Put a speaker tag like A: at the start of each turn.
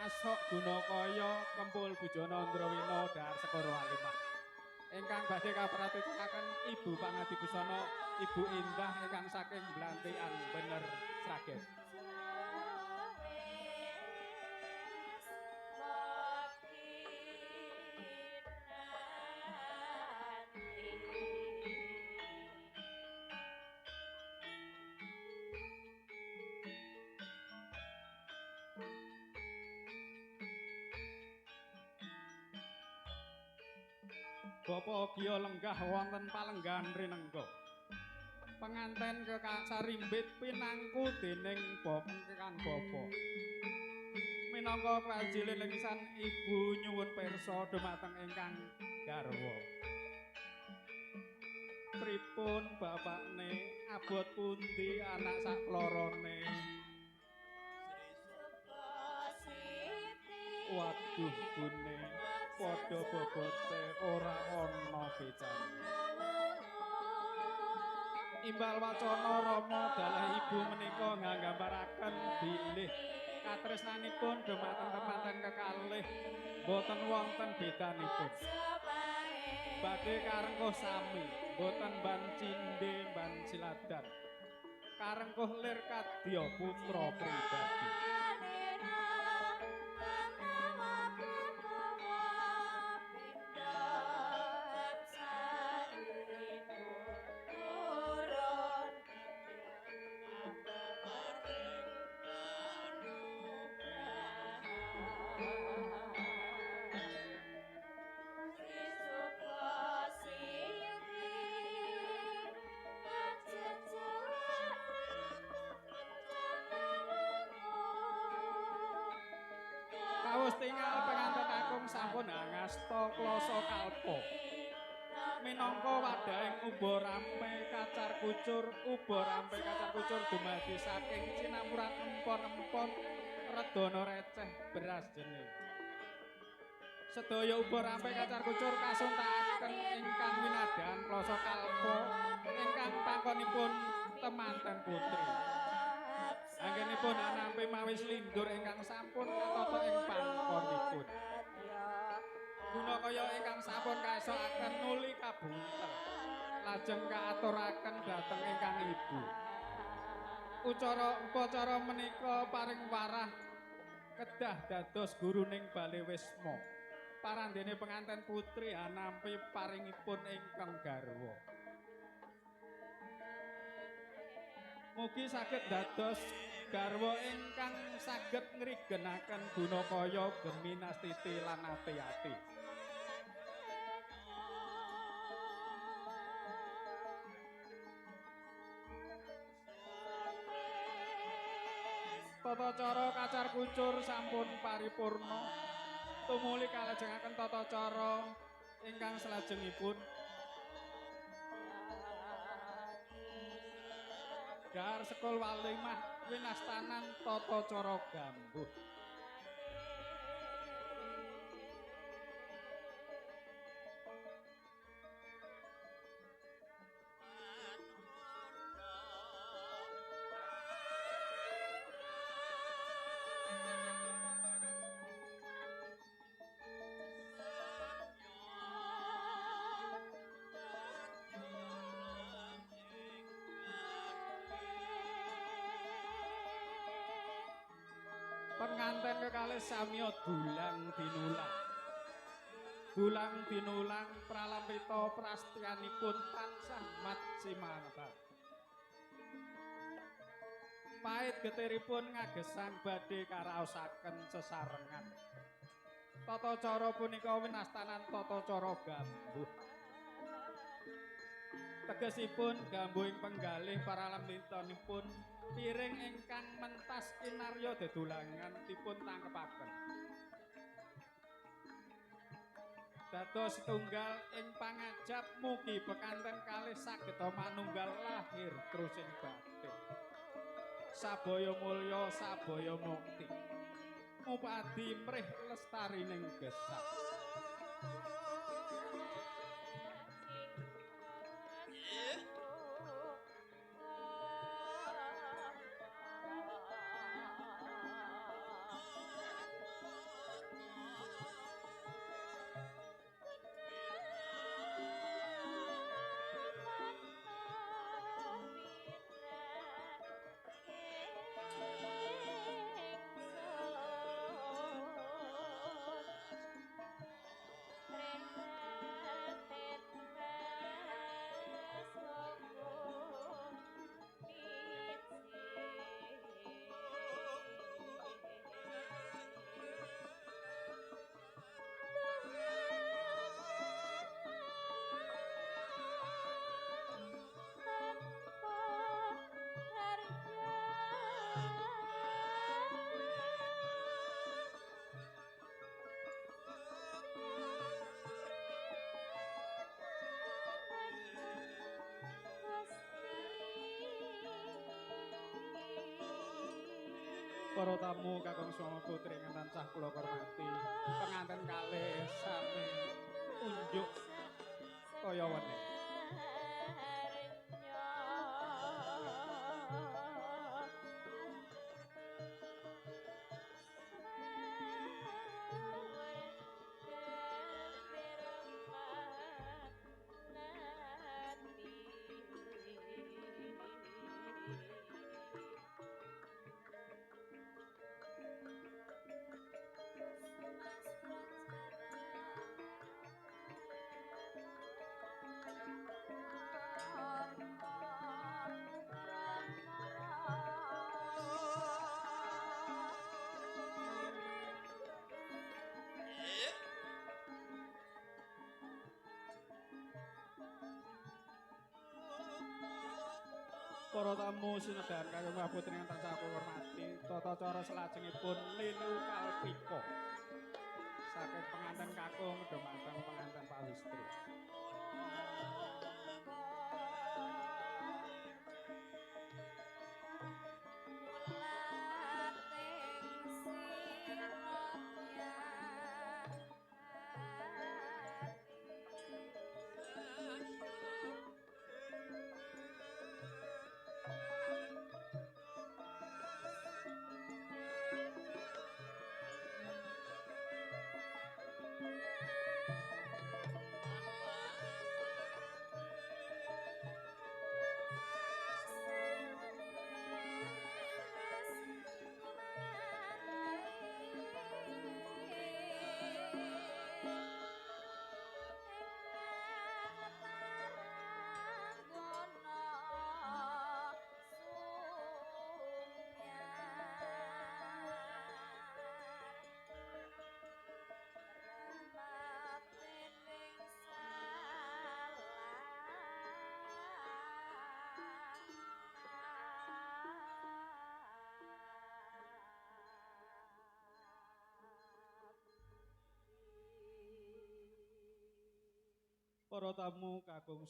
A: Asok Gunakaya Kempul Bujana Andrawina Dhahar Sekara Walimah. Ingkang badhe kapratikan Ibu Pangadi Busana Ibu Indah ingkang saking Blantian Bener Sragen. Bapak Giya lenggah wonten palenggan rinengga. Penganten kekasarimbit pinangku dening bapa kang bapa. Minangka prajile lengisan ibu nyuwun pirsa dumateng ingkang garwa. Pripun bapakne abot pundi anak saklorone? Waduh bune padha bobote ora ana becane. Imbal wacana rama dalah ibu menika nggambaraken bilih katresnanipun dumateng temanten kekalih boten wonten bedanipun. Badhe karengkuh sami, boten ban cindhe ban siladan. Karengkuh lir kadya putra pribadi. Tinggal penganten kakung sampun angasta klasa kalpa. Minangka wadhahing uba rampe kacar kucur, uba rampe kacar kucur dumadi saking cinampuran empon-empon redana receh beras jenih. Sedaya uba rampe kacar kucur kasuntakaken ingkang winadahan klasa kalpa ingkang pangkonipun temanten putri. Anggenipun anampi mawi slindur ingkang sampun katata ing pangkonipun. Gunakaya ingkang sampun kaesokaken nuli kabuntel, lajeng kaaturaken dhateng ingkang ibu. Ucara upacara menika paring warah kedah dados guruning bale wisma. Parandene penganten putri anampi paringipun ingkang garwa. Mugi saged dados garwa ingkang saged ngrigenaken gunakaya gemi nastiti lan ati-ati. Tata cara kacar kucur sampun paripurna. Tumuli kalajengaken tata cara ingkang salajengipun. Dhahar sekul walimah winastanan tata cara gambuh. Penganten kekalih samya dulang dinulang. Dulang dinulang pralampita prastianipun tansah matsimanget. Pait getiripun ngagesang badhe karaosaken sesarengan. Tata cara punika winastanan tata cara gambuh. Tegesipun gambuhing penggalih paralambitanipun piring ingkang mentas kinarya dedulangan dipun tangkepaken. Dados setunggal ing pangajap mugi bekanten kalih saged manunggal lahir trusing batin. Sabaya mulya sabaya mukti. Mupadi mrih lestarining gesang. Para tamu kakung suami putri ingkang tansah kula hormati, penganten kalih sami unjuk kaya wenih. Para tamu sinedhan kakung putri ingkang tansah kula hormati, tata cara salajengipun linu kalpika saking penganten kakung dumateng penganten pawistri. Para tamu kakung